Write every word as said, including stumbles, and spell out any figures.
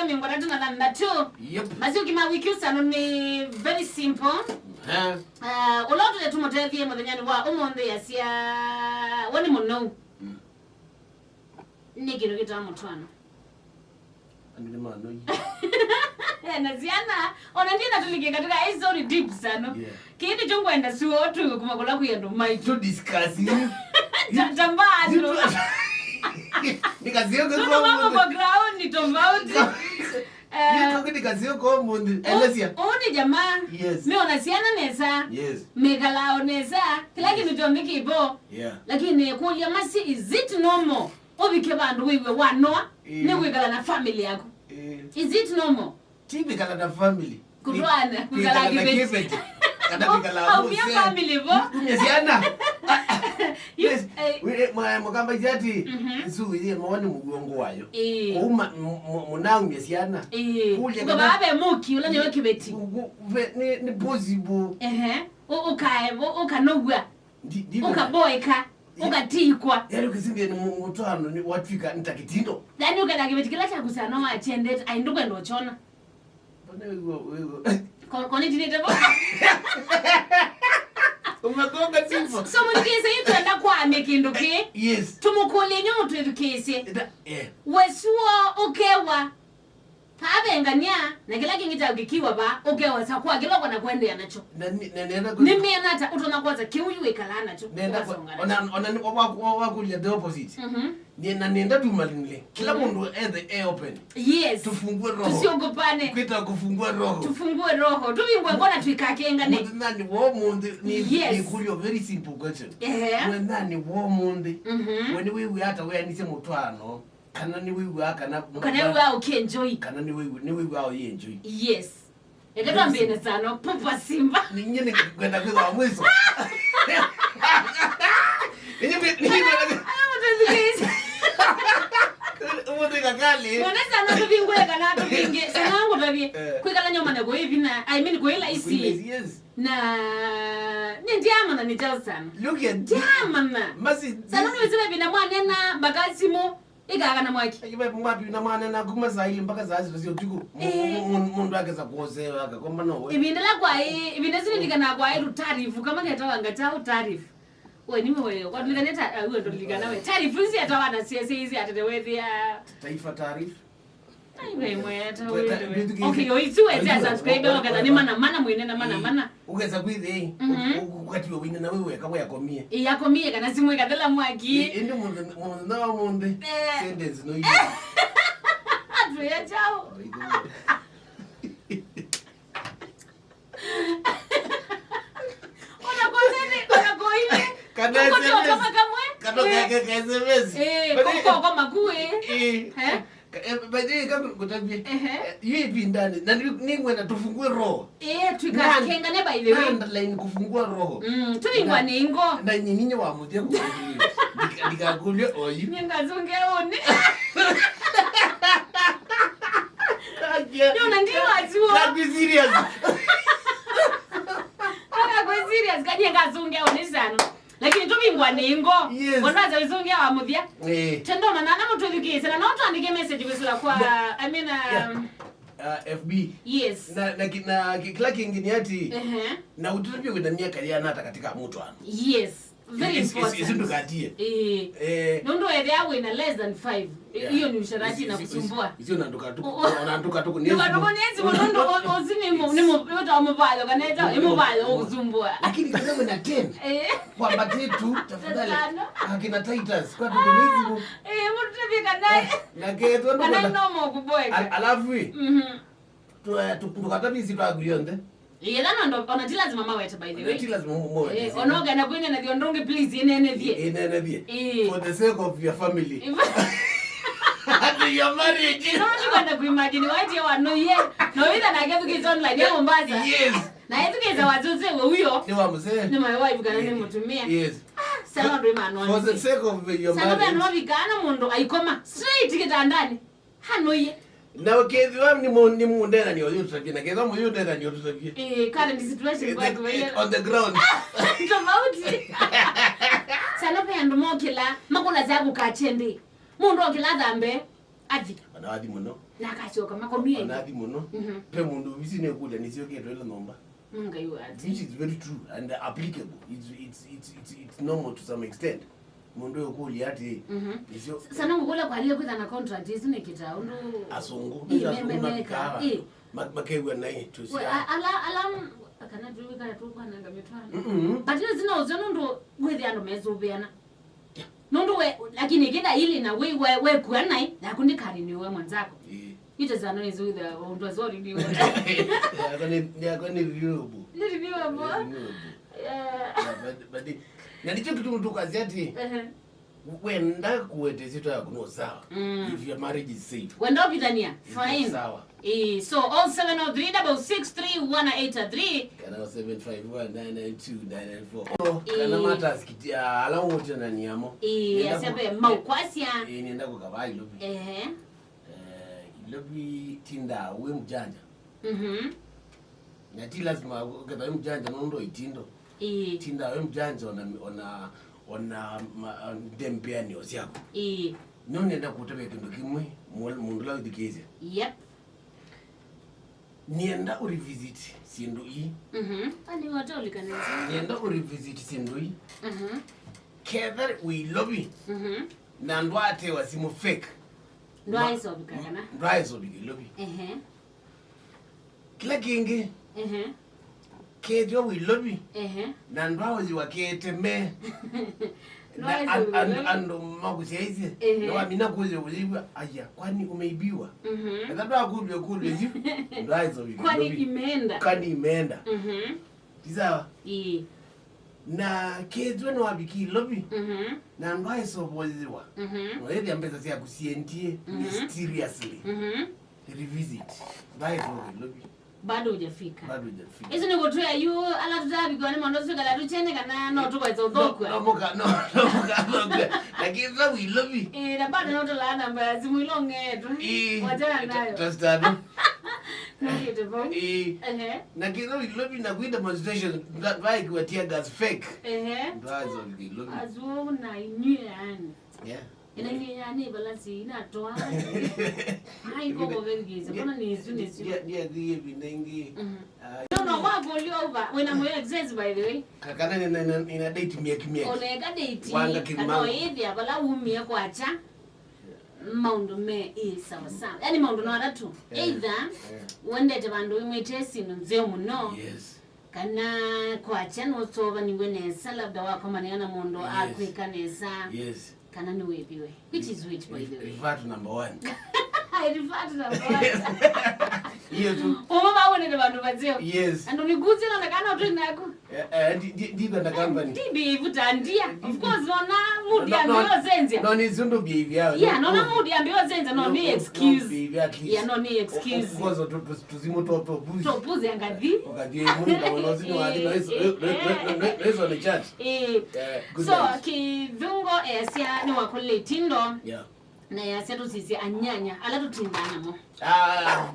Mĩongo ĩtatũ na thanthatũ. Yep. Masyũki ma wiki ũsano nĩ very simple. Eh. Ah, ũla ũtũle tũmũtethie mũthenyanĩ wa ũmũnthĩ asya, we nĩ mũnou. Mm. Nĩ kĩndũ kĩtaa mũtwaano. Andũ nĩ manoi. Eh, na syana, ona ndiye natũlikie katika hii story deep sana. Yeah. Kĩĩ nĩkyo ngwenda suo tu kuma kũla kwĩ andũ maitũ. To discuss you. Ta-, tamba andũ. Nĩ kazi yako. Tuna mambo kwa ground ni tofauti. Eh. Nĩ kazi yako mũndũ. Elezia. Ũũ nĩ jamaa. Yes. Meona syana nesa. Yes. Mekalao nesa. Kĩla kĩndũ kyonthe kĩvo. Yeah. Lakini kũlya masi, is it normal? Ũvike vandũ wĩw'e wanoa, eh, nĩ kwĩkala na family yaku. Eh. Is it normal? Ti kwĩkala na family. Kũtwaana, kwĩkala na kĩveti. Kana kwĩkala hapo. Haumia family vo. Umia syana. Yes. Eh. Mũkamba ati, mhm, nzu ĩyĩ mawani mũguongo wayo. Eh. Kuuma mũnaumia syana. Eh. Kũlya kana babe mũki, ũla nĩwe kĩveti. Nĩ possible. Ehe. Ũkae vo, ũkanogwa. Ndi-, ndi-, ũkaboeka, yeah, ũkatikwa. Yaani ukisimbia ni mu-, mũtwaano ni watwika nĩ ta kĩtindo. Yaani ũkenda kĩveti kĩla kyaku sana wakyendete, ai, ndũkwenda ũkyona. Mbona wewe, wewe? Ko-, ko nĩtinĩte vo? Umegonga chimbo. So, so mũthukĩĩsye, yu twenda kwamya kĩndũ kĩĩ. Yes. Tũmũkũlye nyũ mũtwĩthukĩĩsye. Ita-, yeah. Wesuo ũkewa. Pavengania, na kĩla kĩngĩ kyaku kĩkiwa va, ũkewa sa kwa kĩla ũkwenda kũendeea nakyo. Na ni-, na nenda kũ- Nĩmĩana ata ũtonya kwosa kĩu yu wĩkalaa nakyo, nenda kũ- ũkasongana nakyo. Ona, ona ni-, wa-, wa-, wakũlya the opposite. Mhm. Ni-, na nenda tumalinile. Kĩla, mhm, mũndũ ethe e open. Yes. Tufungue roho. Tusiogopane. Kwĩta kufungua roho. Tufungue roho. Tũvingwe ngoo na tũikakengane. Mũthenyanĩ wa ũmũnthĩ, ni-, yes, nĩkũlya very simple question. Ehe. Mũthenyanĩ wa ũmũnthĩ, mhm, we nĩwĩw'aa ata weanĩsye mũtwaano? Kana nĩwĩw'aa kana, kana wĩw'aa ũkĩenjoy. Kana nĩwĩw'aa, nĩwĩw'aa ũyĩenjoy. Yes. Eka twambĩe na sano, pupa simba. Ninyie nĩkwenda kwĩthwa mwiso. Ninyie nĩ-, ninyie nĩkwenda kwĩ- Aya, mũtethukĩĩsye. Ũmũnthĩ kakali. Mwana sana tũvingũe kana tũvinge. Sana wangu tavie. Eh. Kwĩkala nyoma na kũĩ vina. I mean, kũĩ laisi. Kũĩ laisi, yes. Na, nĩ ndiamana nĩ jao sana. Look at. Ndiamana. Masi. Sana nĩwĩsĩle vina mwanena, mbaka simu. Ĩkaaga na mwaki. Ĩkĩve mwaki na mwana na kuma saa ili mpaka saa sita cia ũtukũ. Mu-, eh, mu-, mu-, mũndũ akesa kuosewa akakomba no we. Ĩvinda la kwaĩ, ĩvinda sililikana kwaĩ tu tarifu, kama ketawa ngatau tarifu. We ni mwe, kwa tulikane ta, uh, we tulikana we. Tarifu nzi atawa na sese izi atete wethia. Taifa tarifu. Ai, we mwe, ta we. Okay, yo itsu wethia subscribe, okay, na ni mana, mana mwene na mana, eh, mana. Ũkesa kwĩthĩ, mhm, ũ-, ũ-, ũkatiwe wĩne na wĩ weka wĩakomie. Ĩyakomie kana simũ ĩkathela mwaki. Ĩ-, ĩndĩ mũthenya, mũthenya wa mũnthĩ, eh, sentence no iye. Atwĩa chao. Ona kosete, ona koine. Kana S M S. Kama kamwe. Kana eh, ka, ka, ka S M S. Eh, koko kwa makue. Eh. Eh? Ka-, eh, by the way, kama ngũtavye, ehe, eh, yu ĩvindanĩ, na nĩ, nĩngwenda tũfungue roho. Eh, tũikakengane by the way. Na underline kufungua roho. Mm, tũvingwa nĩ ngo. Na nyinyi wa mũthya kufungua. Ndika-, ndikakũlye oyu. Nĩngazunge ũnĩ. Akia. Yo, na ndiyo azuo. Ka be serious. Kaka kwe serious, kanye ngazunge ũnĩ sana. Lakini tũvingwa nĩ ngo. Yes. Ona za wizungia wa mũthya. Eh. Tendo manana mũtwĩthukĩĩsye na no twandĩke message kwĩsĩla kwa, yeah, I mean, um, yeah, uh, F B. Yes. Na, na, ki-, na ki-, kĩla kĩngĩ nĩ ati, ehe, na ũtũtavye wĩna myaka yĩana ata katika mũtwaano. Yes. Very important. Isu ndũkatie. Eh. Eh. Nũndũ ethĩa wĩna less than five. Yeah. Hiyo ni usherati na kusumbua. Isu na ndũkatu-, o-, o-, na ndũkatu-, ndũkatu-, ndũkatu-, nĩsi mũndũ ũzi nĩ mu-, nĩ mu-, nĩ mũvayo kana eta, nĩ mũvayo ũkusumbua. Lakini kama wĩna ten. Eh. Kwamba tetu, tafadhali. Tano. Akina Titus, kwa tuko mizimu. Eh, mtu tafika naye. Na ketwa kana noma kuboeka. Al-, alafu, mhm, tu, eh, tu, ndũkatavisi twaku yonthe. Ĩĩ, ĩla nondo, ona ti lazima mawete, by the way. Ti lazima mu-, mawete. Eh, ona ũkenda kwĩnena thio ndũngĩ, please, ĩnenethie. Ĩnenethie. Ĩĩ. For the sake of your family. And your marriage. No, nĩkwenda kuimagine watie wanoie. No wĩtha nake thukĩte online ya Mombasa. Yes. Na ethukĩte wazuzĩ we huyo. Nĩ wa mzee. Nĩ my wife kana nĩ mũtumia. Yes. Ah, sana ndũ imanoa. For the sake of your marriage. Sana vya no vikana mũndũ aikoma straight kitandani. Hanoie. Na ũkethĩwa nĩ mũ-, nĩ mũndethani ũyũ ũtũtavye, na kethĩwa mũyũ ũndethani ũtũtavye. Eh, current situation, eh, kwa the, kweli, eh, on the ground. Tofauti. Sana pe andũ mokĩla, makũna za kũkatye nthĩ. Mũndũ okĩla athambe, athi. Ona wathi mũno. Ndakasyoka makomie. Anathi mũno. Mhm. Pe mũndũ ovisi nĩkũlya nĩsyoketwe ĩla nyũmba. Ngai wa ati. Which is very true and applicable. It's, it's, it's, it's, it's normal to some extent. Mũndũ ũkũlya atĩ, mhm, nĩsyo. Sana ngũkũlya kwalile kwĩtha na contract isu nĩ kĩta ũndũ asũngũ ĩ, me- me- meka, ĩ. Ma- makew'a naĩ. Tũsia. A- ala ala m- kana tuikala tukwananga mitwano. Mm-mm. But nĩ zina ũzio nũndũ wĩthĩa andũ mesũvĩana. Nũndũ we, lakini kĩtha ili na we, we, we kua naĩ, yaku ndĩkali nĩ we mwenzako. Ĩĩ. It is annoying with the ũndũ sorry nĩ we. Yakwa nĩ, yakwa nĩ renewable. Nĩ renewable. Nĩ renewable. Yeah. Yeah, but, but it- na nĩkyo kĩtumi tũkasya atĩ, ehe, wenda kũweta ĩsyĩtwa yaku no sawa. Mm. If your marriage is safe. Wenda ũvithania, it's fine. Sawa. Ĩĩ, so oh seven oh three double six three one eight three. Kana oh seven five one nine nine two nine nine four. Ĩĩ. Kana mataskitia ala wote na niamo. Ĩĩ, asebe maukwasya. Ĩĩ, nenda kukavaa Ilovi. Ehe. Eh, Ilovi tinda we mjanja. Mhm. Na ti lazima uketha we mjanja nondo itindo. Ĩĩ. Tinda we mjanja ona ona ona ma- ndempeani osiako. Ĩĩ. No nenda kutavya kindu kimwe mu- mundu la uthikizia. Yep. Nienda u revisit sindu ii. Mhm. Ani wata ulikanisa. Nienda u revisit sindu ii. Mhm. Ketha wi Ilovi. Mhm. Na ndwatewa simu fake. Ndwaisovika kana. Ndwaisovika Ilovi. Ehe. Kila kingi. Ehe. Kethwa wi Ilovi. Ehe. Na ndwaoyiwa keteme. Na an- an- andũ makusyaisye. Ehe. Na wamina kuya uyigwa aya kwani umeibiwa. Mhm. Ethwa ndwakulwe kulwe yu. Ndwaisovika. Kwani imeenda. Kwani imeenda. Mhm. Ti sawa? Ĩĩ. Na kethwa nĩwavikie Ilovi, mhm, na ndwaĩsovoyĩwa, mhm, noĩthĩa mbesa syaku siendie, mhm, mysteriously. Mhm. Revisit. Ndwaĩsovoka Ilovi. Bado hujafika. Bado hujafika. Isu nĩ kũtwĩa yu ala tũtavikwa nĩ maũndũ asu kala tũchene kana no tũkwesa ũthokwa. No, no mũka, no, no mũka thokwa. Lakini sasa wi Ilovi. Eh, na bado no tũlaa namba ya simu ila ũng'eetwe. Ĩĩ. Wachana nayo. Tostano. Nokĩte vau. Ĩĩ. Ehe. Na kĩtho Ilovi na kwi demonstration, va- vaikiwa tear gas fake. Ehe. Ndwazo Ilovi. Azuo na inyuĩ yani. Yeah. Ĩna inyuĩ yani balasi inatoa. Ai koko verigeza. Mbona ni isu ni isu. Dia dia dia vinengi. Mhm. Ah, no no wa goli over. Wena moyo excess by the way. Kakana nina nina date miaki miaki. Oneka date. Wanga kimau. Kana ithia bala umie kwacha. Maũndũ me ĩ sawa sawa. Yaani maũndũ no atatũ. Eh, either, eh, wendete vandũ wĩmwĩtĩe syĩndũ nzeo mũno, yes, kana kwakya nũsovaniw'e nesa, labda wakomanĩa na mũndũ, yes, akwĩka nesa, yes, kana nĩwĩviwe. Which is which, by the way? Refer to number one. I refer to number one. Hiyo tu. Ũmwe vawonete vandũ vazeo. Yes. Andũ nikuzie nonekana ũtwĩ naku. Eh, eh, ndi- ndi- ndikwenda company. Ndi behave ta ndia. Of course, nona mood ya mbio zenze. No, ni zundu behave yao. Yeah, nona mood ya mbio zenze, no ni excuse. Behave at least. Yeah, no ni excuse. Of course, tu- tu- tuzimu to to buzi. To buzi angathi. Ukajua mundu kama no sini wadi no hizo, eh, eh, eh, hizo ni chat. Eh. Eh, good. So, night. Kithungo, eh, sia ni wakole tindo. Yeah. Na ya sia tusisi anyanya ala tutinda namo. Ah.